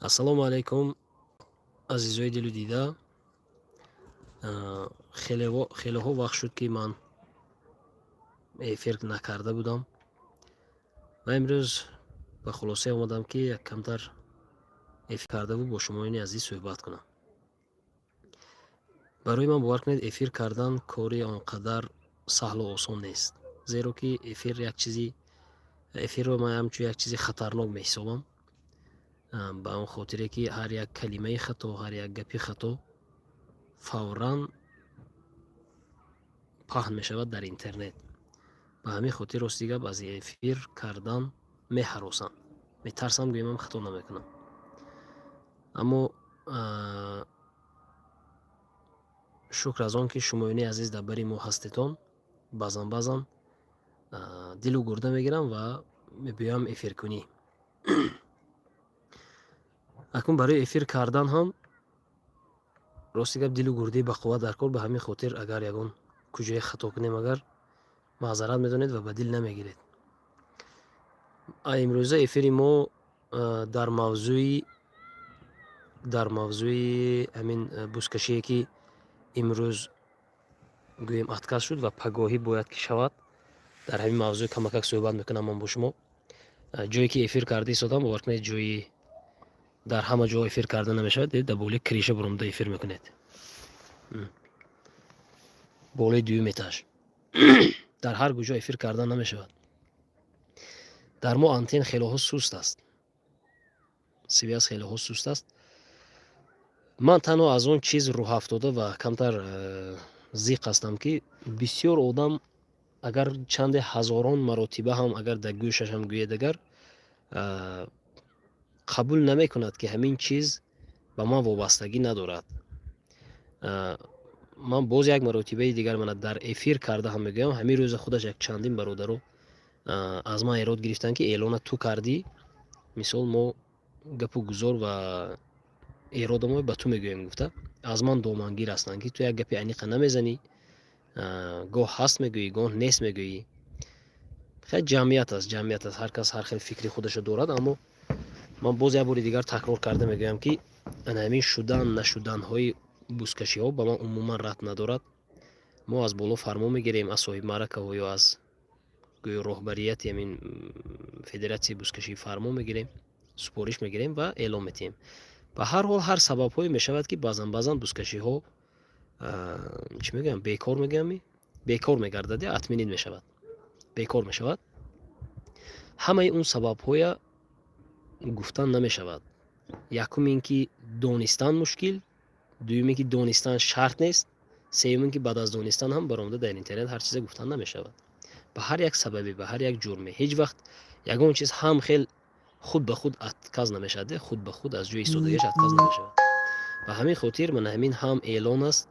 Ассалому алайкум, азизои дилу дида. Хелеҳо вақт шуд, ки ман эфир накарда будам ва имрӯз ба хулоса омадам, ки як камтар эфир кардаву бо шумоёни азиз суҳбат кунам. Барои ман, бовар кунед, эфир кардан кори он қадар саҳлу осон нест, зеро ки эфир як чизи, эфирро ман ҳамчун як чизи хатарнок меҳисобам, ба он хотире ки ҳар як калимаи хато, ҳар як гапи хато фавран паҳн мешавад дар интернет. Ба ҳамин хотир, рости гап, аз эфир кардан меҳаросам, метарсам, гӯям хато намекунам. Аммо шукр аз он, ки шумоёни азиз дар бари мо ҳастетон. Баъзан баъзан дилу гурда мегирам ва мебиёям эфиркунӣ. Акнун барои эфир кардан ҳам, рости гап, дилу гурдаи бақувват дар кор. Ба ҳамин хотир, агар ягон куҷое хато кунем, агар маъзарат медонед ва ба дил намегиред. Имрӯза эфири мо дар мавзӯи ҳамин бузкашие, ки имрӯз гӯем отказ шуд ва пагоҳӣ бояд ки шавад, дар ҳамин мавзӯъ камакак суҳбат мекунам ман бо шумо. Ҷое ки эфир карда истодам, бовар кунед, ҷои дар ҳама ҷо эфир карда намешавад. Дар болои крыша буромада эфир мекунед, болои дуюм этаж. Дар ҳар куҷо эфир кардан намешавад. Дар мо антен хелоҳо суст аст, связь хелоҳо суст аст. Ман танҳо аз он чиз рӯҳафтода ва камтар зиқ ҳастам, ки бисёр одам агар чанде ҳазорон маротиба ҳам агар дар гӯшашам гӯед, агар қабул намекунад, ки ҳамин чиз ба ман вобастагӣ надорад. Ман боз як маротибаи дигар мана дар эфир карда ҳам мегӯям. Ҳамин рӯза худаш як чандин бародаро аз ман эрод гирифтанд, ки эълона ту кардӣ, мисол, мо гапу гузор ва эродамо ба ту мегӯем гуфта, аз ман домангир ҳастанд, ки ту як гапи аниқа намезанӣ, гоҳ ҳаст мегӯӣ, гоҳ нест мегӯӣ. Хеле ҷамъият аст, ҷамъият аст, ҳар кас ҳар хел фикри худашо дорад. Аммо ман боз як бори дигар такрор карда мегӯям, ки ана ҳамин шудан нашуданҳои бузкашиҳо ба ман умуман рабт надорад. Мо аз боло фармон мегирем, аз соҳибмаъракаҳо ё аз гӯё роҳбарияти ҳамин федератсияи бузкашӣ фармон мегирем, супориш мегирем ва эълон метиҳем. Ба ҳар ҳол, ҳар сабабҳое мешавад, ки баъзан баъзан бузкашиҳо, чӣ мегӯям, бекор мегӯям, бекор мегардад я отменить мешавад, бекор мешавад. Ҳамаи он сабабҳоя гуфтан намешавад. Якум ин ки донистан мушкил, дуюм ин ки донистан шарт нест, сеюм ин ки баъд аз донистан ҳам баромада дар интернет ҳар чизе гуфтан намешавад. Ба ҳар як сабабе, ба ҳар як ҷурме ҳеҷ вақт ягон чиз ҳам хел худ ба худ отказ намешавад, худ ба худ аз ҷои истодагиаш отказ намешавад. Ба ҳамин хотир мана ҳамин ҳам эълон аст,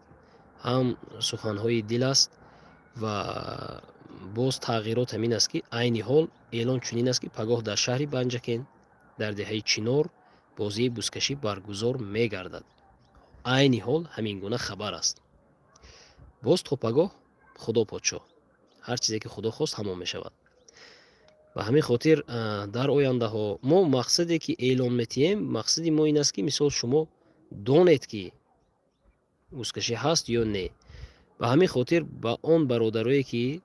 ҳам суханҳои дил аст. Ва боз тағйирот ҳамин аст, ки айни ҳол эълон чунин аст, ки пагоҳ дар шаҳри Панҷакент, дар деҳаи Чинор бозии бузкашӣ баргузор мегардад. Айни ҳол ҳамин гуна хабар аст. Боз то пагоҳ Худо подшоҳ, ҳар чизе ки Худо хост, ҳамон мешавад. Ба ҳамин хотир, дар ояндаҳо мо мақсаде ки эълон метиҳем, мақсади мо ин аст, ки мисол шумо донед, ки бузкашӣ ҳаст ё не. Ба ҳамин хотир ба он бародарое, ки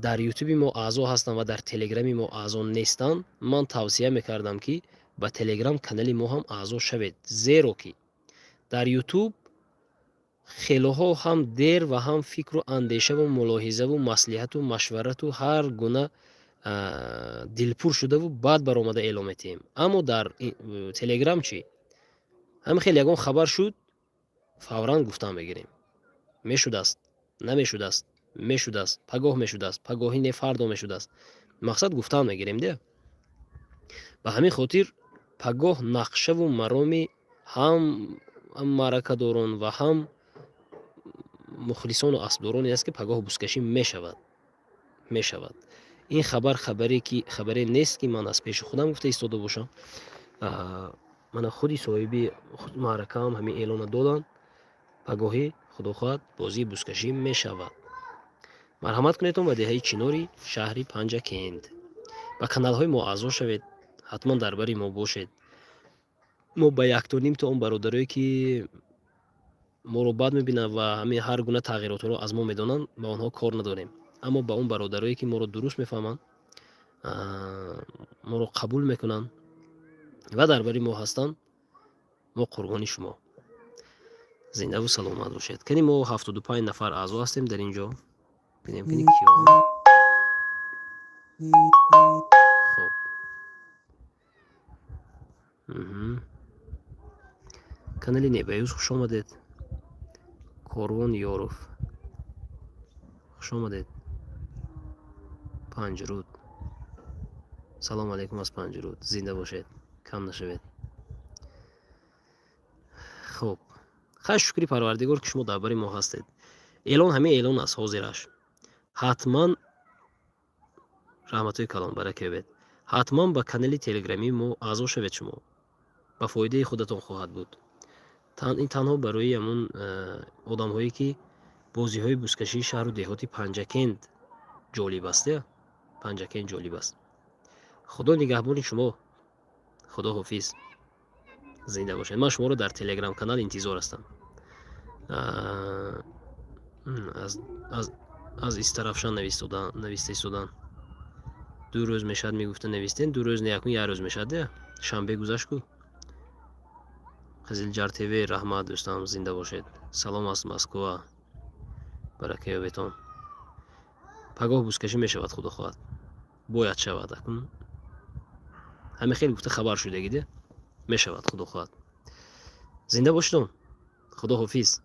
дар Ютуби мо аъзо ҳастанд ва дар Телеграми мо аъзо нестанд, ман тавсия мекардам, ки ба Телеграм канали мо ҳам аъзо шавед, зеро ки дар Ютуб хелоҳо ҳам дер ва ҳам фикру андешаву мулоҳизаву маслиҳату машварату ҳар гуна дилпур шудаву баъд баромада эълон метиҳем. Аммо дар Телеграм чӣ, ҳамин хел ягон хабар шуд, фавран гуфтан мегирем: мешудааст, намешудааст, мешудааст, пагоҳ мешудааст, пагоҳӣ не, фардо мешудааст. Мақсад, гуфтан мегирем де. Ба ҳамин хотир пагоҳ нақшаву мароми ҳам маъракадорон ва ҳам мухлисону аспдорон ин аст, ки пагоҳ бузкашӣ мешавад, мешавад. Ин хабар хабаре ки хабаре нест, ки ман аз пеши худам гуфта истода бошам. Мана худи соҳиби маъракаам ҳамин эълона доданд: пагоҳӣ, Худо хоҳад, бозии бузкашӣ мешавад, марҳамат кунедон ба деҳаи Чинори шаҳри Панҷакент. Ба каналҳои мо аъзо шавед, ҳатман дар бари мо бошед. Мо ба якту нимто он бародарое, ки моро бад мебинанд ва ҳамин ҳар гуна тағйиротҳоро аз мо медонанд, ба онҳо кор надорем, аммо ба он бародарое, ки моро дуруст мефаҳманд, моро қабул мекунанд ва дар бари мо ҳастанд, мо қурбони шумо. Зиндаву саломат бошед. Кани, мо 75 нафар аъзо ҳастем дар ин ҷо. Бинем, кани, киё. Хоб, канали Небаюз, хуш омадед. Корвон Ёров, хуш омадед. Панҷруд, салому алайкум аз Панҷруд. Зинда бошед, кам нашавед. Хуб, хай, шукри Парвардигор, ки шумо дар бари мо ҳастед. Эълон ҳамин эълон аст ҳозираш. Ҳатман, раҳматҳои калон, барака ёбед. Ҳатман ба канали телеграмии мо аъзо шавед, шумо ба фоидаи худатон хоҳад буд. Ин танҳо барои ҳамун одамҳое, ки бозиҳои бузкашии шаҳру деҳоти Панҷакент ҷолиб аст, я Панҷакент ҷолиб аст. Худо нигаҳбони шумо. Худо ҳофиз, зинда бошед. Ман шуморо дар телеграм канал интизор ҳастам. Аз Истарафшан нависта истодан. 2 рӯз мешавад, мегуфта, навистен. 2 рӯз не, якун як рӯз мешавад, я шанбе гузашт ку. Қизилҷар ТВ, раҳмат, дӯстам, зинда бошед. Салом аз Москва, барака ёбетон. Пагоҳ бузкашӣ мешавад, худо хоҳад, бояд шавад. Акун ҳамин хел гуфта хабар шудагиде, мешавад, худо хоҳад. Зинда бошедон, худо ҳофиз.